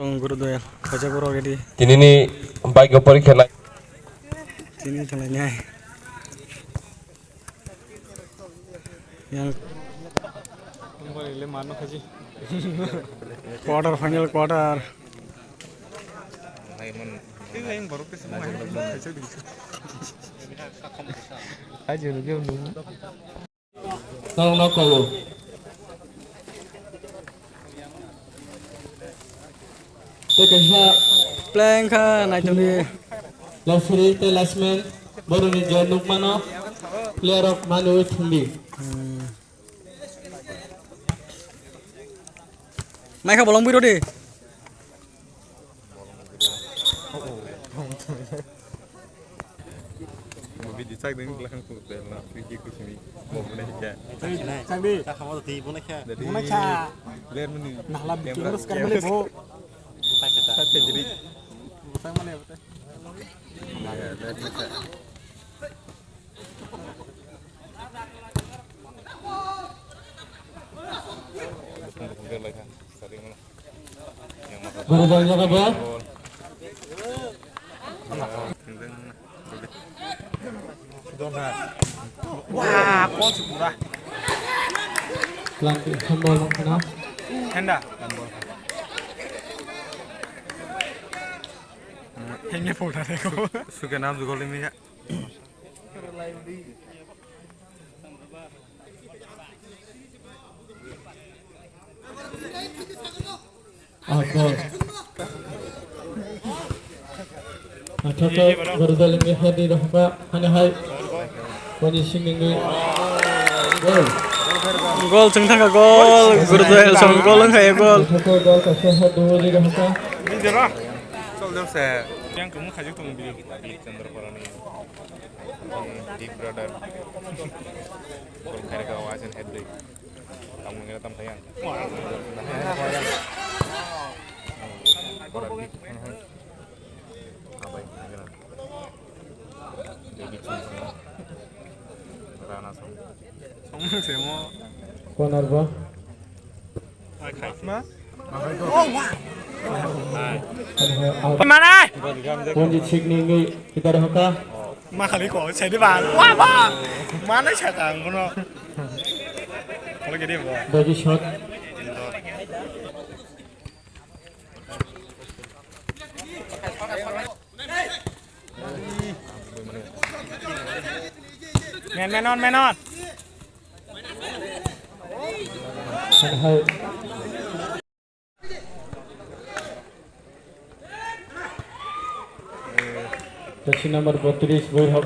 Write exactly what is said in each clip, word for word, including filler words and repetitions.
Tong guru doya, kaisa borok ready. Tinini bike o porikha lai. Tini thalai nai. Yang quarter final quarter. Tongno kobo. Tei kaisa play wngkha, naitugwi. Referee tei linesman borokni je nukmano player rok manwi thumdi. Hmm. Naikha bolong bwrwi rw di. Bo video chak ding lang ku bel na free kick ku simi. Bo bo na kya. Chak di. Chak hamo to ti bo na kya. Jadi bo na kya. Player muni. Nahla bikin terus kan boleh bo. Sate jadi. Bosang mana ya, bosang? Ya, dari kita. Guru dal jaga ba. Wah, kau si pura. Pelan, handball kena. Henda. Henge photo reko. Suke nam jugol ini ya. Ah, goal. Naithok khe Gurudel ni head ni rohorkha, hani hai. Boni simi ni goal. Goal chwng thangkha, goal. Gurudel song goal wngkha, goal. Naithok khe goal kaisa head ni rohorkha. Chol jang se. Yang kamu khajik tong bili. Chandra Parani. Big brother. Gol khairokha o asen head dui. Tamo ngira tam thayang. Bora big. Abai ngira. Baby chum. Rana song. Song se mo. Corner ba. Manai! Ponji sikni wngwi kidar hoka. Ma khali ko, sai di ba. Wa ba. Manai sa ta ang kono. Kalau gede bo. Bagi shot. Man, man on, man on. Hai. Jersey number botris, Boirhok.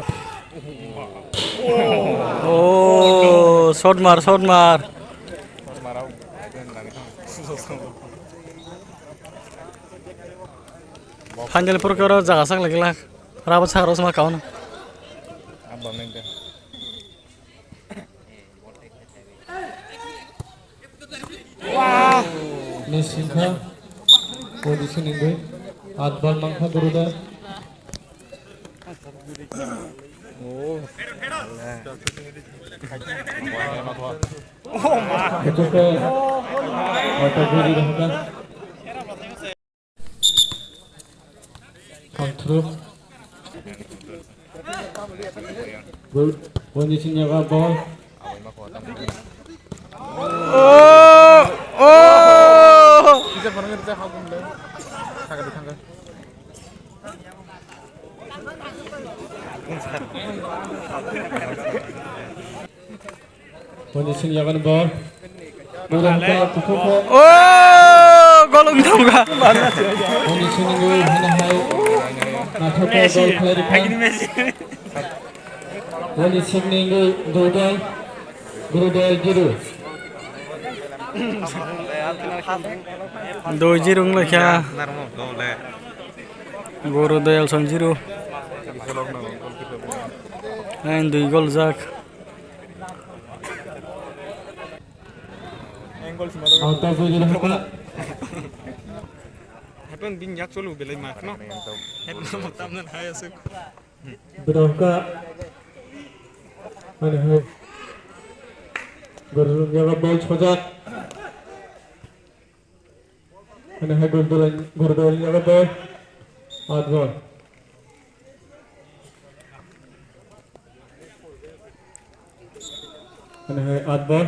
Oh, shot mar, shot mar. Final purkaro jaga sak lagi lah. Rabat sak rosma kauna. Miss wngkha. Position wngwi. Atbal mankha Gurudel. Haikhe khe. Wata guri rwkha. Control. Good. Position jaga ball. Oh! Oh! Position yaban ball. Kurang ke, kukuh ke. Oh, gol wng thangkha. Position wngwi hwnwi hai. Naithok ke gol khlai rikha. Position wngwi Gurudel. Gurudel zero. Dui zero wng laikha. Gurudel song zero. Ang dui gol jak. Angle sima. Happen bin yak cholu belai ma khno. Head no tam na hai asuk. Berangka. Ani hai. Gurulung jaga ball chojak. Hwnwi hai Gurudwal, Gurudwalni yago ball. Out ball. Hwnwi hai out ball.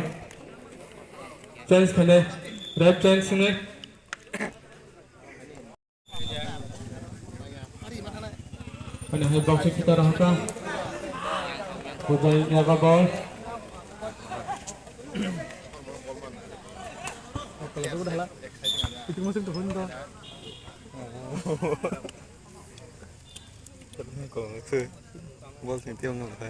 Change khainai. Right change hwnwi. Hwnwi hai box-o kita rohorkha. Gurudwalni yago ball. Bol sing tiang nang kha.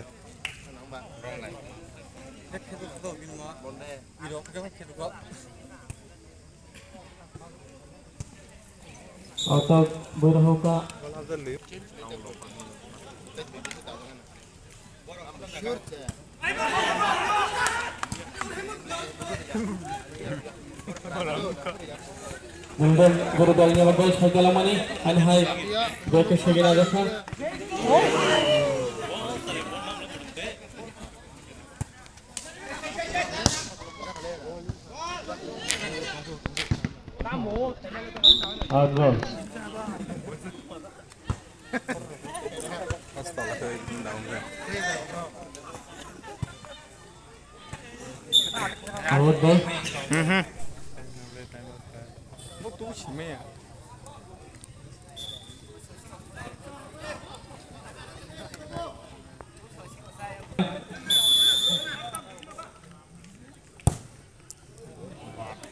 Auto bui rohorkha. Gurudwal, Gurudwalni abo ball soi kalamani, ani hai ball khe segwi najakha. Out ball. Out ball. Mhm.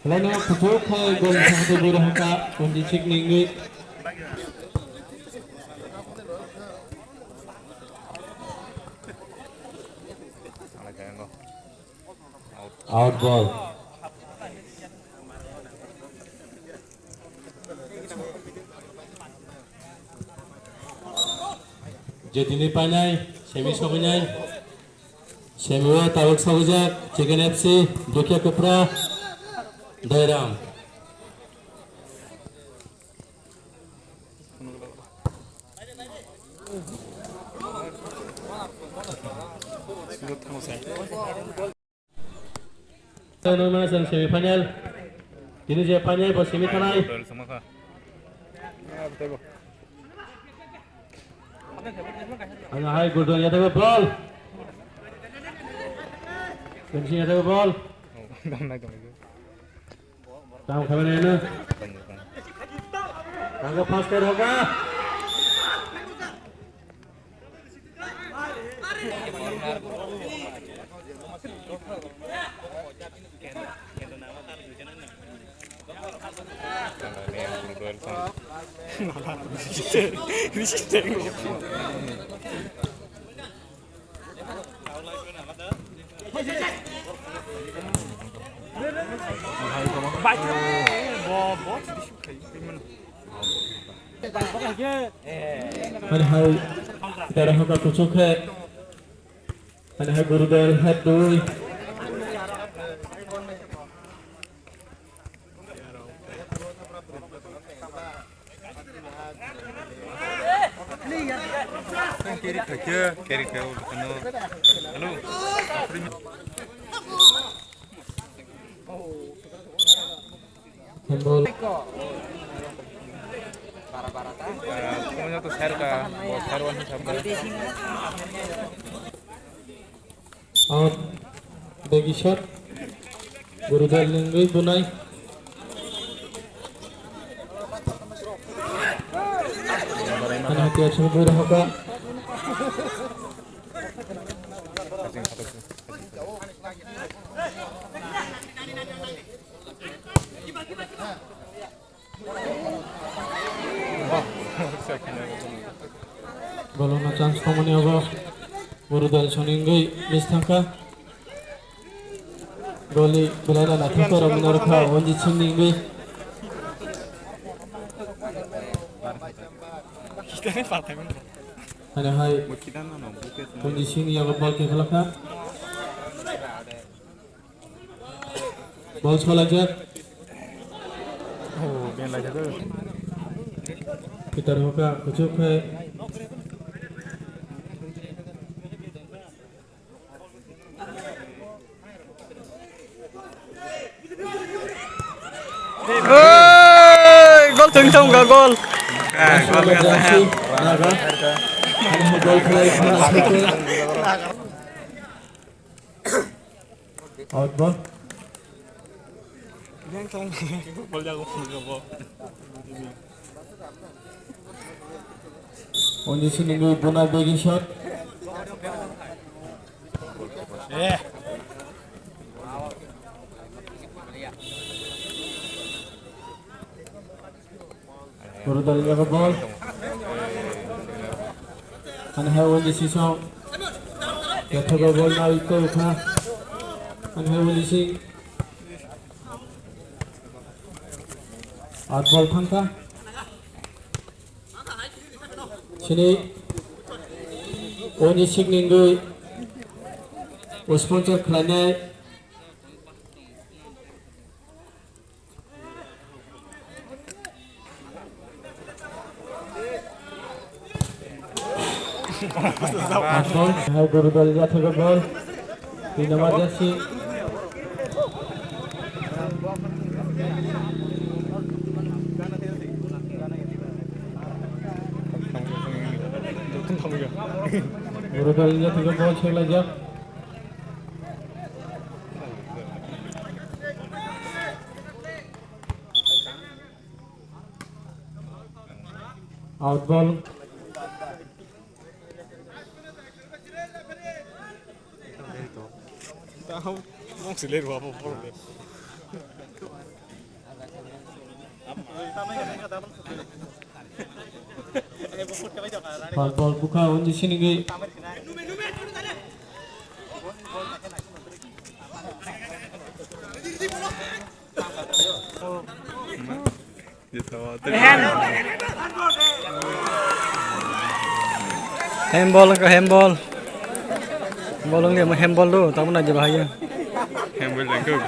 Laino kuchuk khai gol thangte bui rohorkha Ranjit Singh ni wngwi. Out ball. Jetini painai, semi soginai. Semi o tabuk sogijak, Chicken F C, Dukya Kupra, Dairam. Semi final. Tini je final bo semi final. Ano hai Gurudwal ya tebo ball. Semi ya tebo ball. Tang khabar ya na. Tang ka pass kar hoga. Hari hai tera hoka kuchuk hai. Hari hai Gurudwal hai dui. Carry khaikhe, carry khaio, hello. Handball. Ah, kung ya to sir ka, bo sir wan hi sabda. Out, bagi shot. Gurudwal ni wngwi bunai. Ani hati asal bui rohorkha. Golno chance tongmani obo. Gurudwal soni wngwi miss thangkha. Goli belai no naithok khe rwmani rwkha Ranjit Singh ni wngwi. Hano hai Ranjit Singh ni yago ball khe khlakha. Ball solajak. Oh, ben lajak. Peter Hoka kuchuk khai. Gol. Gol kasa. Out ball. Onde sini ngi bona bagi shot. Guru dal jaga ball. Ani hai wali sisong. Yathaga ball na ito ukha. Ani hai wali sing. At ball thangkha. Sini oni sing ningwi sponsor khlainai. Ball, hai guru dal jathago ball. Twi number jersey. Guru dal jathago ball seklaijak. Out ball. Out ball bukha undi sinigwi. Handball wngkha, handball. Ball wngya handball do, tamo naidi bahai ya. Handball jangkuk.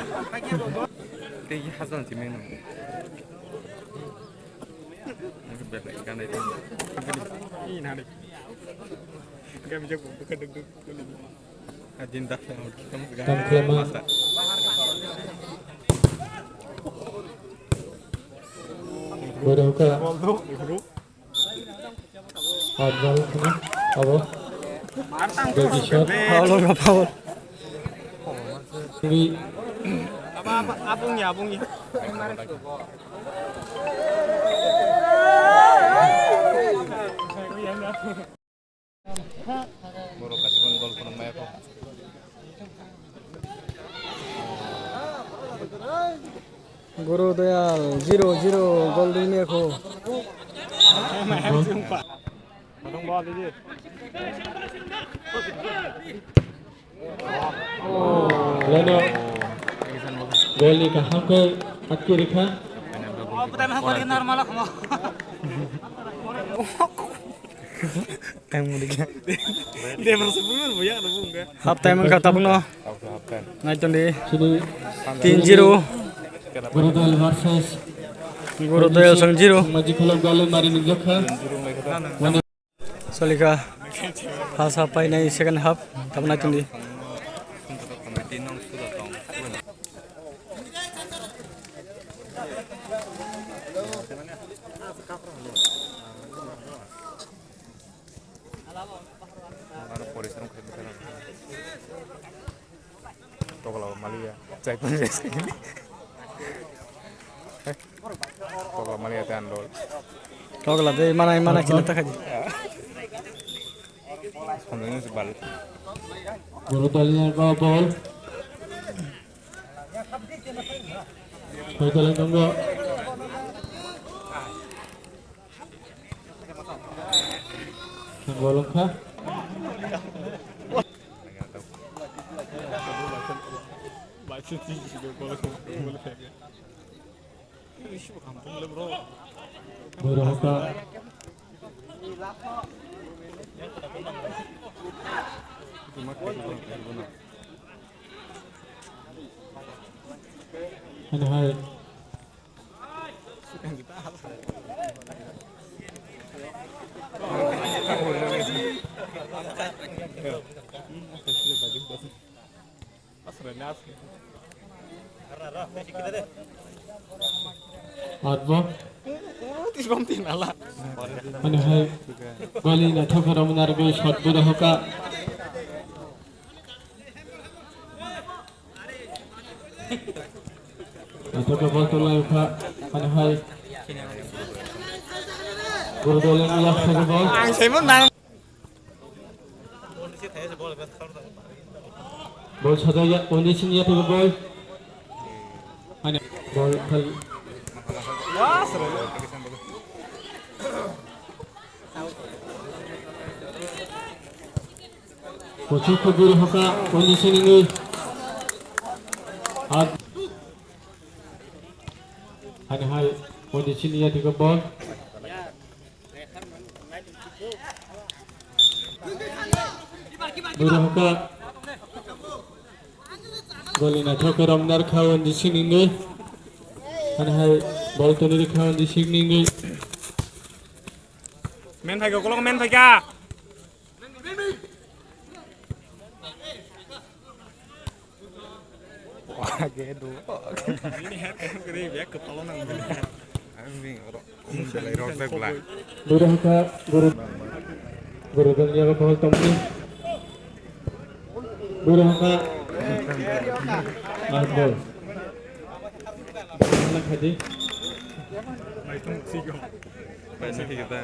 Tei hajan simi no. Belai ganai tong. Ih, nani. Gami jak buka duk duk. Adin dak. Tangkema. Borok ka. Adwal kena. Abo. Baby shot. Foul, foul. Three. Abung ya, abung ya. Borok kaisa phano gol phunukmaya kho. Guru Dayal zero zero gol ringmaya kho. Leno gol ni kaham khe atki rikha. Normal kho. Time mo dikha. Half time wngkha tabukno. Naiton di. Sini tin zero. Gurudal versus Gurudal song zero. Majikholok Galemari ni jokha. Solika. First half painai second half. Tabuk naiton di. Ano porisom khe bwkha rok. Tokla maliya. Chai pon res khe. Tokla maliya te andol. Tokla de mana mana kina ta khaji. Samjani se bal. Guru dal ni ba ball. Koi dal ni nongo. Bolong kha. Bolong kha. Hai hai. Arbo. Mane hai goli na thokra muna rwgwi shot bwrwi hoka. Naithok ball tolai kha, mane hai. Guru Doleng last second ball. Ang sai mon nang. Ball sajaya, Oni Singya thwigo ball. Mane ball khal. Kuchuk kubur hoka, Oni Singya. At. Mane hai, Oni Singya thwigo ball. Bwrwi hoka goli naithok khe romnar kha Oni Singya. Mane hai ball toni rikha Oni Singya. Men phaikha, ukolog men phaikha. Wah, gedo. Ini hat kan gede ya kepala nang gede. Ang bing oro. Belai rok jak bla. Bwrwi hoka guru, guru dol ya ball tongni. Bwrwi hoka. Ar ball. Mana khadi? Mai tung sigo. Mai sigo kita.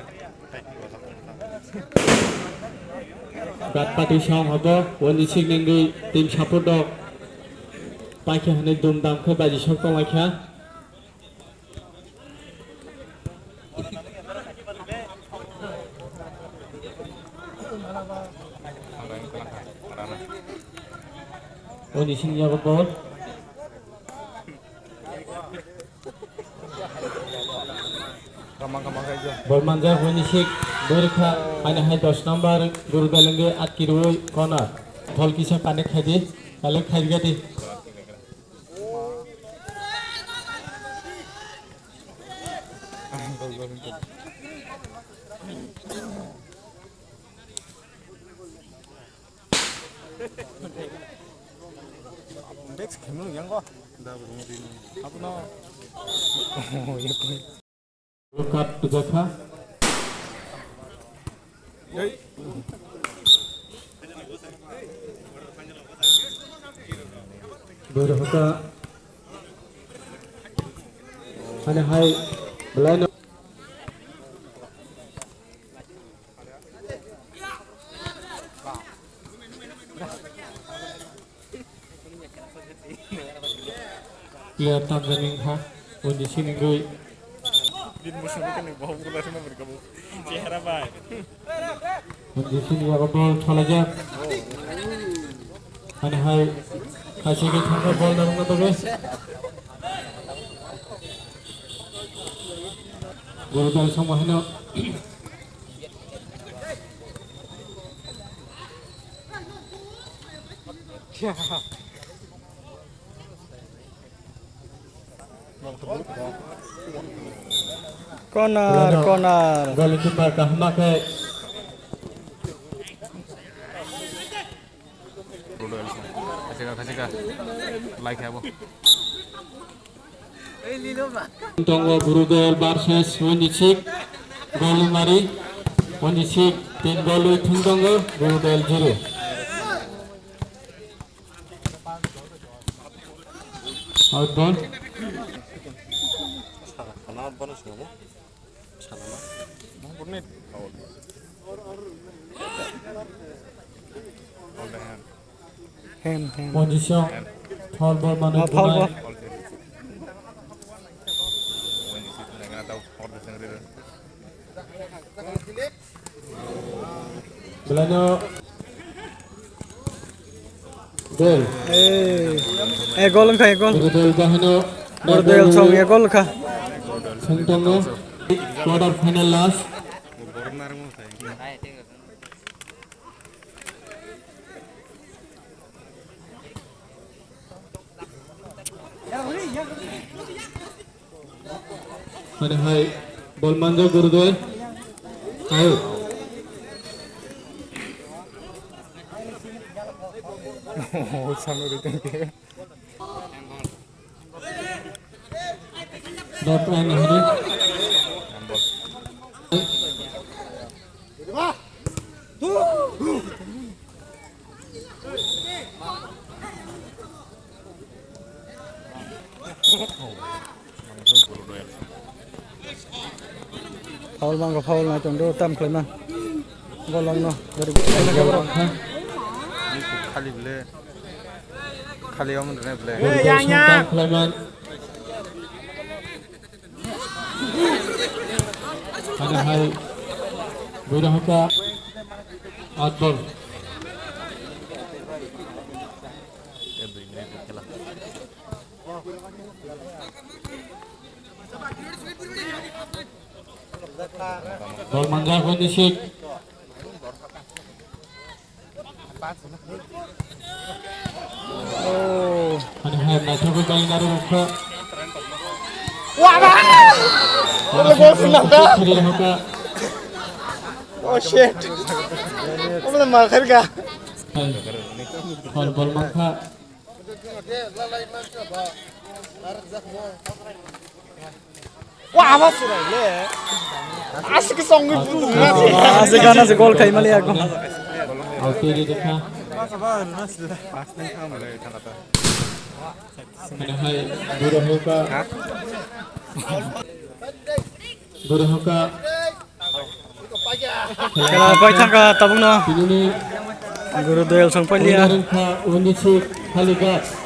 Gatpati song hobo, Oni Singya nungwi team support rok. Paikha hwnwi dum dam khe baji sok tonglaikha. Oni Singya yago ball. Ball manjak Oni Singya, bwrwi kha, ani hai dos number Guru Doleng atki rwi corner. Ball kisa connect khai di, connect khai di. Dex khemlung yang ko. Abono. Oh, ya ko. Cut jakha. Bwrwi hoka. Ani hai belai no. Player tamjani wngkha, Oni Singya nungwi. Chehra bai. Oni Singya yago ball cholaijak. Ani hai, kaisa khe thangkha ball nangma bagwi. Guru Doleng songma hino. Corner, corner. Goalkeeper kaham khe. Khachika, khachika. Like habo. Tongo Gurudol versus Oni Singya. Gol mari. Oni Singya tin gol wi thung tongo. Gurudol zero. Out ball. Hand, hand. Position. Foul ball mano. Oh, foul ball. Belai no. Gol. Eh, eh, gol wngkha, eh, gol. Gurudol bahino. Gurudol song, eh, gol wngkha. Song tongo. Quarter final last. Mane hai ball manjak Gurudol. Ayo. Oh, sanu ri tengke. Dot line hini. Foul mangkha, foul nai tongdo, tam khlaima. Golongno, dari Khali bele. Khali om rene bele. Yang, yang. Ada hai. Buira Hoka. Akbar. Bol manjak, Hondi Sik. Oh. Ani hai naithok bai naro rukha. Wah, bah! Wala gol sina ta. Hoka. Oh shit. Wala makhar ka. Hai. Bol, bol mankha. Wah, apa sih, le? Asik song itu. Asik kan, asik gol khai mali aku. Oke, di depan. Mana hai, Buira Hoka. Buira Hoka. Khela pai thangkha tabukno. Guru Doyal song pailiya. Undi si Khaligat.